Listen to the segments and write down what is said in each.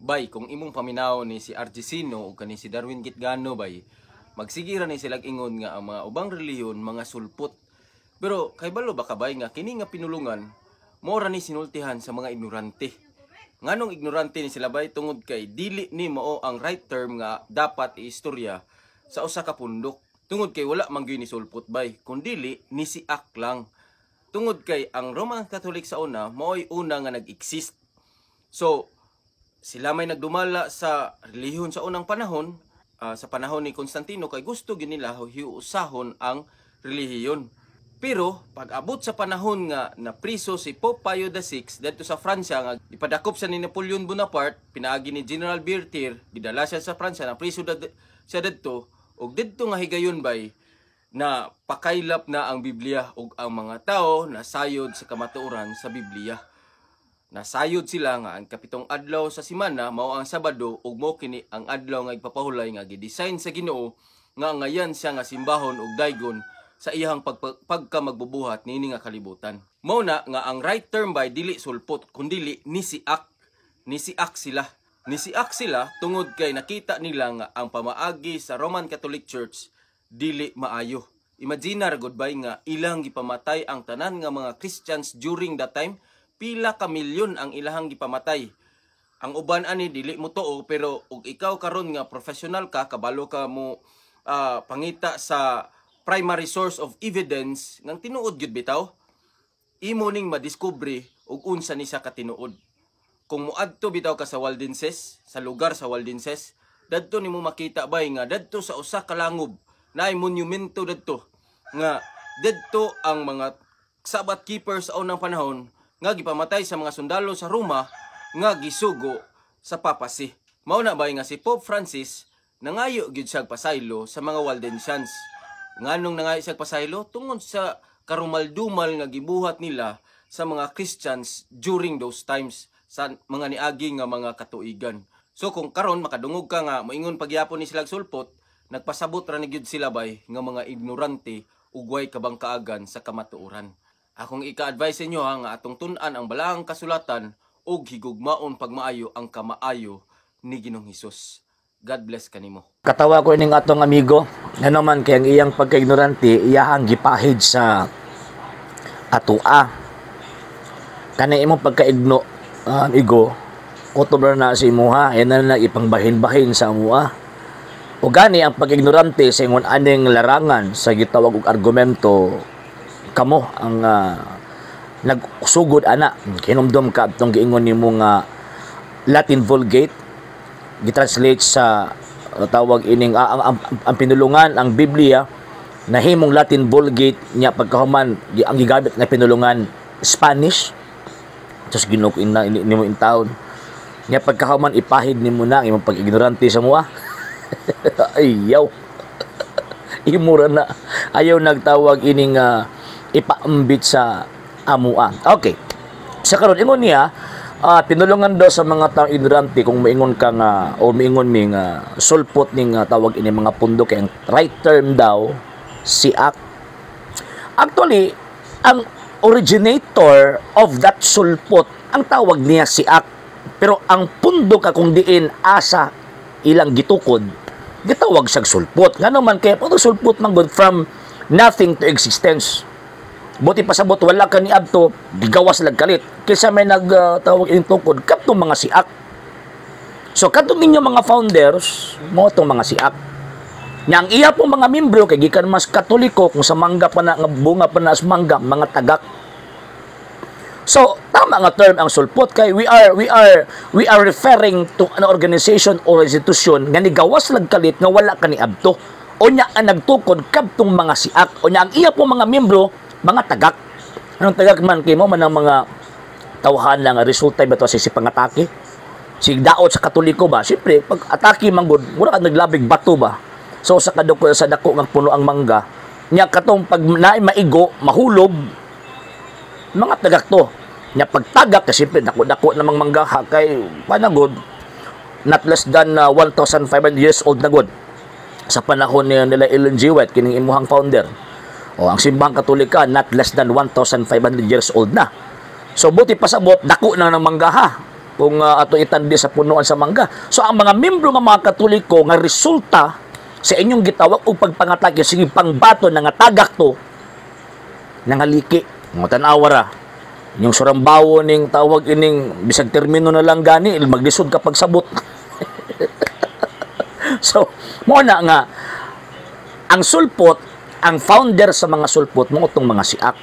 Bay, kung imong paminaw ni si RG Sino o kani si Darwin Gitgano bay, magsige ra ni silag ingon nga ang mga ubang relihiyon mga sulpot. Pero kay balo ba ka bay nga kini nga pinulungan mao ra ni sinultihan sa mga ignorante? Nganong ignorante ni sila bay? Tungod kay dili ni mao ang right term nga dapat iistorya sa usa ka pundok. Tungod kay wala man gyud ni sulpot bay, kun dili ni siak lang. Tungod kay ang Roman Catholic sa una mao'y una nga nag-exist. So sila may nagdumala sa relihiyon sa unang panahon, sa panahon ni Constantino, kay gusto gyud nila hiusahon ang relihiyon. Pero pag abot sa panahon nga napriso si Pope Pio VI didto sa Francia, nga ipadakop sa ni Napoleon Bonaparte pinaagi ni General Berthier, gidala siya sa Francia, napriso siya didto, ug didto nga higayon bay na pakaylap na ang Biblia ug ang mga tao nasayod sa kamatuoran sa Biblia. Nasayod sila nga ang kapitong adlaw sa simana mao ang Sabado ug mao kini ang adlaw nga igpapahulay nga gidesign sa Ginoo nga ngayan siya nga simbahon ug daygon sa iyang pagka magbubuhat niini nga kalibutan. Mao na nga ang right term bay dili sulpot kundili nisiak. Nisiak sila. Nisiak sila tungod kay nakita nila nga ang pamaagi sa Roman Catholic Church dili maayo. Imagine ra gud bay nga ilang gipamatay ang tanan nga mga Christians during that time, pila ka milyon ang ilahang gipamatay. Ang uban ani dili mo tuo, pero og ikaw karon nga professional ka, kabalo ka mo pangita sa primary source of evidence ngang tinuod gyud bitaw, imo ning madiskubre og unsa ni siya katinuod. Kung moadto bitaw ka sa Waldenses, sa lugar sa Waldenses, dadto nimo makita bay nga dadto sa usa ka langob naay monumento dadto nga dadto ang mga Sabbath keepers sa unang panahon nga gipamatay sa mga sundalo sa Roma nga gisugo sa papacy. Mao na bay nga si Pope Francis nangayo gyud siya pasaylo sa mga Waldensians. Nganong nangayo siya pasaylo? Tungod sa karumaldumal nga gibuhat nila sa mga Christians during those times, sa mga niagi nga mga katuigan. So kung karon makadungog ka nga moingon pagyapon ni sila sulpot, nagpasabot ra ni gyud sila bay nga mga ignorante ug way kabangkaagan sa kamatuoran. Akong ika-advise inyo ha, nga atong tun-an ang balaang kasulatan ug higugmaon pagmaayo ang kamaayo ni Ginoong Hesus. God bless kanimo. Katawa ko ining atong amigo, nga naman kay ang iyang pagkaignorante iyahang gipahid sa atua. Kanang imong pagkaigno, amigo, kutob na sa imuha, yan na lang ipangbahin-bahin sa amua. O gani ang pag-ignorante sa ingon aning larangan sa gitawag og argumento, kamo ang nagsugod ana. Hinumdum ka atong giingon nimo nga Latin Vulgate gitranslate sa tawag ining ang pinulungan, ang Biblia nahimong Latin Vulgate nya pagkahuman ang gigamit nga pinulungan Spanish. Sus, Ginoo ko, ina nimo in taon nya pagkahuman ipahid nimo na ang imong pag-ignorante sa mua. Ayaw, imura na ayaw nagtawag ining ipaambit sa amua. Okay, sa karon ingon niya, pinulungan daw sa mga taong ignorante kung moingon ka nga o moingon mi nga sulpot ning tawag ini mga pundo kay ang right term daw siak. Actually, ang originator of that sulpot, ang tawag niya siak. Pero ang pundo ka kung diin asa ilang gitukod, gitawag siyang sulpot. Ngano man kay pag sulpot man gud from nothing to existence. Buti pasabot wala ka ni adto, gigawas lag kalit. Kaysa may nagtawag ining tukod kadtong mga siak. So kadtong ninyo mga founders, mo tong mga siak. Nya ang iya pong mga membro kay gikan mas Katoliko, kung sa mangga pa na nga bunga pa na sa mangga, mga tagak. So tama nga term ang sulpot kay we are referring to an organization or institution nga nigawas lag kalit nga wala ka ni adto. O nya ang nagtukod kadtong mga siak. O nya ang iya pong mga membro mga tagak. Anong tagak man kay mo man ang mga tawhan lang nga resulta ba to sa si pangatake? Si daot sa Katoliko ba? Siyempre, pag atake man gud, mura ka naglabig bato ba? So sa kadako sa dako nga puno ang mangga, nya katong pag naay maigo, mahulog, mga tagak to. Nya pagtagak kasi siyempre dako-dako namang mangga ha, kay panagod not less than 1,500 years old na gud sa panahon ni nila Ellen G. White kining imuhang founder. O ang simbahang Katolika not less than 1,500 years old na. So buti pasabot dako na ng mangga ha. Kung ato itandi sa punuan sa mangga. So ang mga membro nga mga Katoliko nga resulta sa inyong gitawag og pagpangatake, sige pangbato na nga tagak to, nangaliki. Mga tan-awa ra. Inyong surambawo ning tawag ining bisag termino na lang gani, maglisod ka pagsabot. So, mo na nga ang sulpot, ang founder sa mga sulpot mao tong mga siak.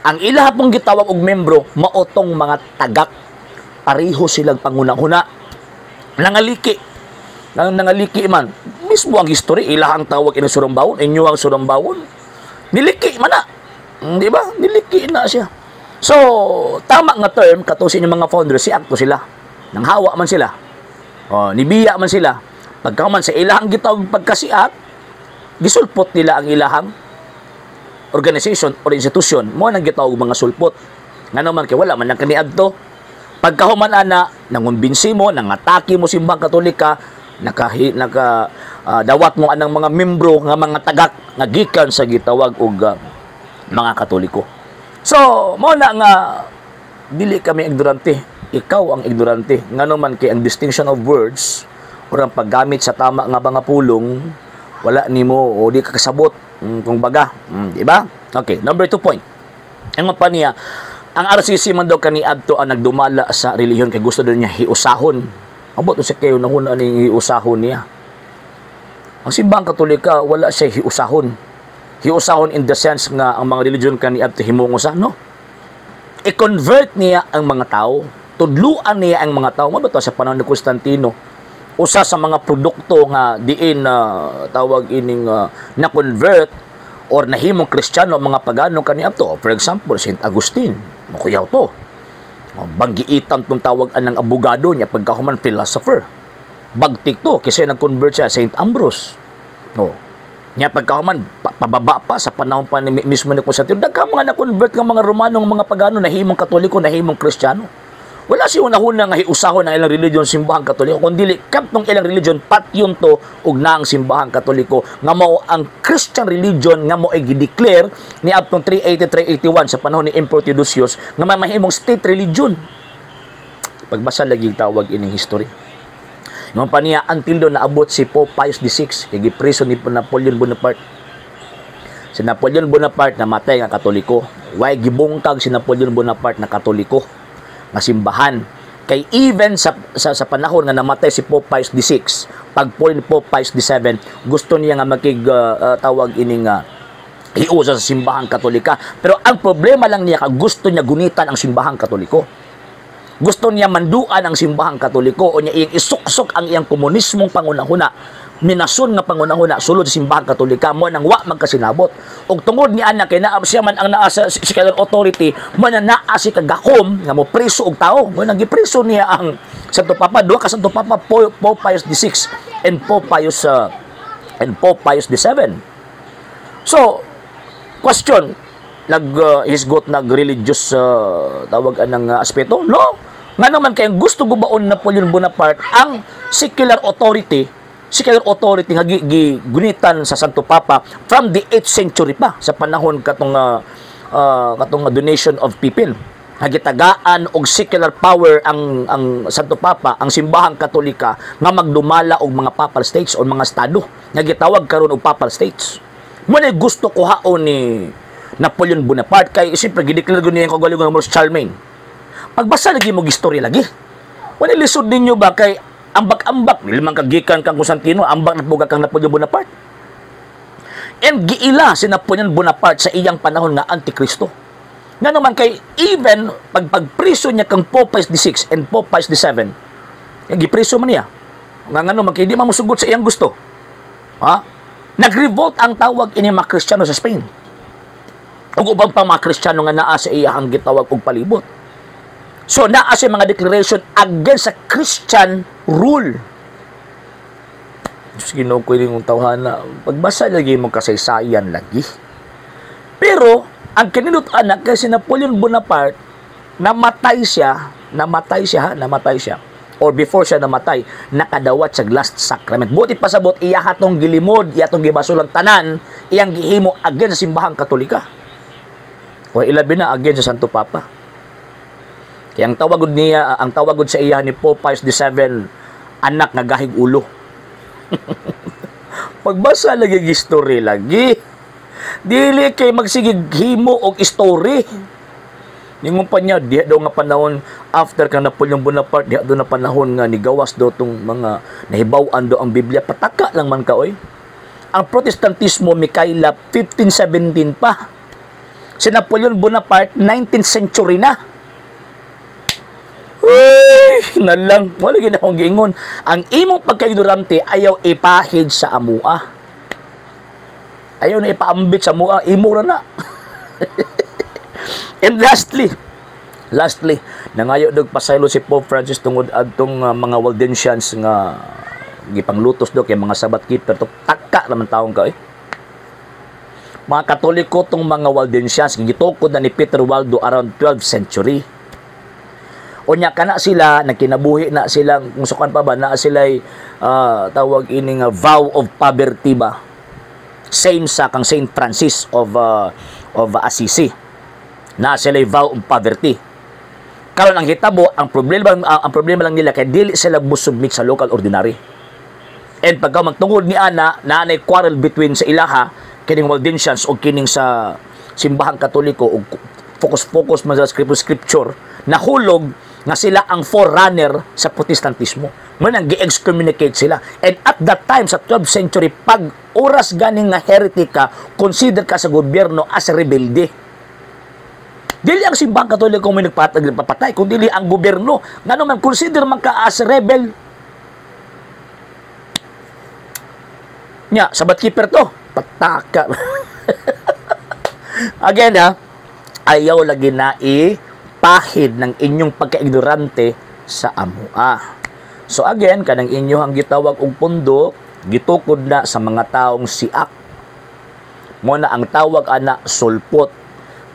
Ang ilaha pong gitawag og membro mao tong mga tagak. Pareho silang pangunahuna. Nangaliki. Nangaliki man. Mismo ang history, ilahang tawag ini surumbawon, inyo ang surumbawon. Niliki man na. Di ba? Niliki na siya. So, tama nga term, kato sa inyong mga founder, siak to sila. Nanghawa man sila. O, nibiya man sila. Pagka man sa ilahang gitawag pagkasiak, gisulpot nila ang ilahang organization or institution. Mo nang gitawag mga sulpot. Nga naman kay wala man lang kaniadto. Pagkahuman ana, nangumbinsi mo, nangatake mo simbang Katolika, naka dawat mo anang mga membro nga mga tagak nga gikan sa gitawag og mga Katoliko. So, mo na nga dili kami ignorante. Ikaw ang ignorante. Ngano man kay ang distinction of words or ang paggamit sa tama nga mga pulong wala nimo o di ka kasabot, kung baga, di ba? Okay, number 2 point. Ang pa niya, ang RCC man daw kaniadto ang nagdumala sa relihiyon kay gusto daw niya hiusahon. Abot sa kayo nahuna ning hiusahon niya. Ang simbang Katolika wala siya hiusahon. Hiusahon in the sense nga ang mga religion kaniadto himong usa, no? I-convert niya ang mga tao, tudluan niya ang mga tao. Mao sa panahon ni Constantino, usa sa mga produkto nga diin na tawag ining na-convert or nahimong Kristiyano ang mga pagano kaniadto. For example, Saint Agustin, makuyaw to. Banggiitan tong tawag anang abogado niya pagkahuman philosopher. Bagtik to kasi nag-convert siya Saint Ambrose. No. Nya pagkahuman pababa pa sa panahon pa ni mismo ni Constantino, daghan mga na-convert nga mga Romano, nga mga pagano, nahimong Katoliko, nahimong Kristiyano. Wala siya unahuna nga hiusahon ang ilang religion simbahang Katoliko, kundi kaptong ilang religion patyon to ug naang simbahang Katoliko nga mao ang Christian religion nga mao ay gideclare ni adtong 383-81 sa panahon ni Emperor Theodosius nga mamahimong state religion. Pagbasa lagi tawag ining history. Ingon pa niya until do naabot si Pope Pius VI kay gipreso ni Napoleon Bonaparte. Si Napoleon Bonaparte namatay nga Katoliko. Why gibungkag si Napoleon Bonaparte na Katoliko nga simbahan? Kay even sa panahon nga namatay si Pope Pius VI, pagpuli ni Pope Pius VII, gusto niya nga makig tawag ining hiusa sa simbahang Katolika. Pero ang problema lang niya, gusto niya gunitan ang simbahang Katoliko. Gusto niya manduan ang simbahang Katoliko o niya iyang isuksok ang iyang komunismong pangunahuna, minason nga pangunahuna sulod sa simbahang Katolika, mo nang wa magkasinabot. Ug tungod ni ana kay naa siya man ang naa sa secular authority, mo na naa si kagahom nga mo preso og tao. Mo nang gipreso niya ang Santo Papa, duha ka Santo Papa, Pope Pius VI and Pope Pius VII. So, question, nag hisgot nag religious tawag anang aspeto? No. Nga naman kay gusto gubaon Napoleon Bonaparte ang secular authority nga gunitan sa Santo Papa from the 8th century pa sa panahon katong donation of Pippin nga gitagaan og secular power ang Santo Papa, ang simbahang Katolika nga magdumala og mga papal states o mga estado nga gitawag karon og papal states. Mo na gusto kuhaon ni Napoleon Bonaparte kay siyempre gideclare gud niya ang kagalingon nga Charlemagne. Pagbasa lagi mo istorya lagi. Wala lisod ninyo ba kay ambak-ambak dili man kagikan kang Constantino, ambak na kang Napoleon Bonaparte. And giila si Napoleon Bonaparte sa iyang panahon nga Antikristo. Nga naman kay even pag pagpriso niya kang Pope Pius VI and Pope Pius VII, yung gipriso man niya. Nga ngano man kay di man mosugot sa iyang gusto. Ha? Nag-revolt ang tawag ini mga Kristiyano sa Spain. Ug ubang pa mga Kristiyano nga naa sa iyang gitawag og palibot. So naa sa mga declaration against sa Christian rule. Diyos, Ginoo ko yung tawhana. Pagbasa lagi mo kasaysayan lagi. Pero ang kinindot anak kay si Napoleon Bonaparte, namatay siya, namatay siya, ha? Namatay siya. Or before siya namatay, nakadawat sa last sacrament. Buti pasabot, iya hatong gilimod, iya atong gibasulang tanan, iyang gihimo against sa simbahang Katolika. O ilabi na against sa Santo Papa. Kaya ang tawag niya, ang tawag sa iya ni Pope Pius VII, anak nga gahig ulo. Pagbasa lagi story lagi. Dili kay magsigig himo og story. Ningon pa niya, diha daw nga panahon after kang Napoleon Bonaparte, diha daw na panahon nga nigawas daw tong mga nahibaw-an daw ang Biblia. Pataka lang man ka, oy. Ang Protestantismo mikaila 1517 pa. Si Napoleon Bonaparte, 19th century na. Uy, nalang. Wala gid akong giingon. Ang imong pagkaignorante ayaw ipahid sa amua. Ayaw na ipaambit sa amua, imo ra na. And lastly, nangayo dog pasaylo si Pope Francis tungod adtong mga Waldensians nga gipanglutos do kay mga Sabbath keeper to. Taka naman taong ka eh. Mga Katoliko tong mga Waldensians, gitukod na ni Peter Waldo around 12th century. Unya kana sila nagkinabuhi na silang kung sukan pa ba na sila tawag ini nga vow of poverty ba. Same sa kang Saint Francis of Assisi. Na sila vow of poverty. Karon ang hitabo, ang problema lang nila kay dili sila submit sa local ordinary. And pagka magtungod ni ana, naanay quarrel between sa ilaha kining Waldensians o kining sa simbahang Katoliko og focus-focus man sa scripture, nahulog nga sila ang forerunner sa Protestantismo. Mo nang gi-excommunicate sila. And at that time sa 12th century, pag oras ganing nga heretic ka, consider ka sa gobyerno as rebelde. Dili ang simbahang Katoliko may nagpatay, kundi dili ang gobyerno. Ngano man consider man ka as rebel. Nya, Sabbath keeper to. Pataka. Again ha, ayaw lagi na ipahid ng inyong pagkaignorante sa amua. So again, kanang inyo ang gitawag og pundo, gitukod na sa mga taong siak. Mo na ang tawag ana sulpot.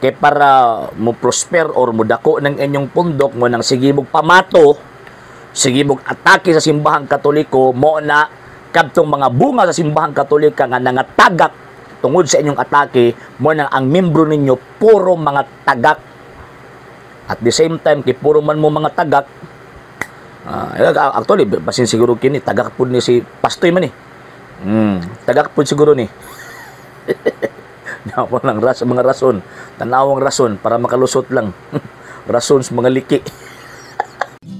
Kay para mo prosper or mo dako ng inyong pundok, mo nang sige mog pamato, sige mog atake sa simbahang Katoliko, mo na kadtong mga bunga sa simbahang Katolika nga nangatagak tungod sa inyong atake, mo nang ang membro ninyo puro mga tagak. At the same time, kay puro man mo mga tagak, actually, basin siguro kini, tagak pud ni si Pastoy man eh. Tagak pud siguro ni. Nawa lang mga rason, tanawang rason para makalusot lang. Rason sa mga liki.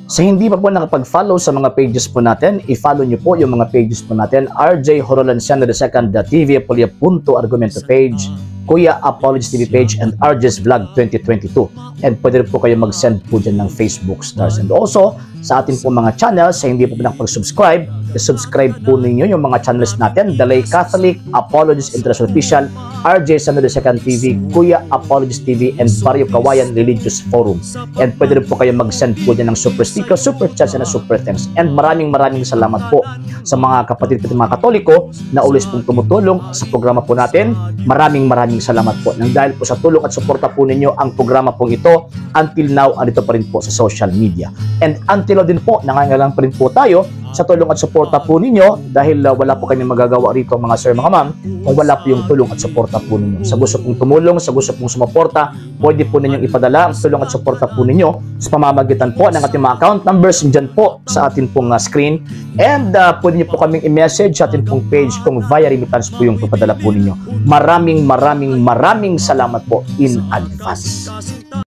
Sa hindi pa po nakapag-follow sa mga pages po natin, i-follow nyo po yung mga pages po natin. RJ Horolanciano II, TV Apolia Punto Argumento page, Kuya Apologies TV page, and RJ's Vlog 2022. And pwede rin po kayo mag-send po dyan ng Facebook stars. And also, sa atin po mga channels, sa hindi po nakapag-subscribe, i-subscribe po ninyo yung mga channels natin. Dalay Catholic, Apologies International Official, RJ Sano II TV, Kuya Apologies TV, and Barrio Kawayan Religious Forum. And pwede rin po kayo mag-send po dyan ng super sticker, super chats, and super thanks. And maraming maraming salamat po sa mga kapatid po mga Katoliko na always pong tumutulong sa programa po natin. Maraming maraming salamat po. Nang dahil po sa tulong at suporta po ninyo ang programa pong ito, until now, andito pa rin po sa social media. And until now din po, nangangailangan pa rin po tayo sa tulong at suporta po ninyo dahil wala po kami magagawa rito, mga sir, mga ma'am, kung wala po yung tulong at suporta po ninyo. Sa gusto pong tumulong, sa gusto pong sumuporta, pwede po ninyong ipadala ang tulong at suporta po ninyo sa pamamagitan po ng ating mga account numbers dyan po sa atin pong screen. And pwede niyo po kaming i-message sa atin pong page kung via remittance po yung papadala po ninyo. Maraming maraming maraming salamat po in advance.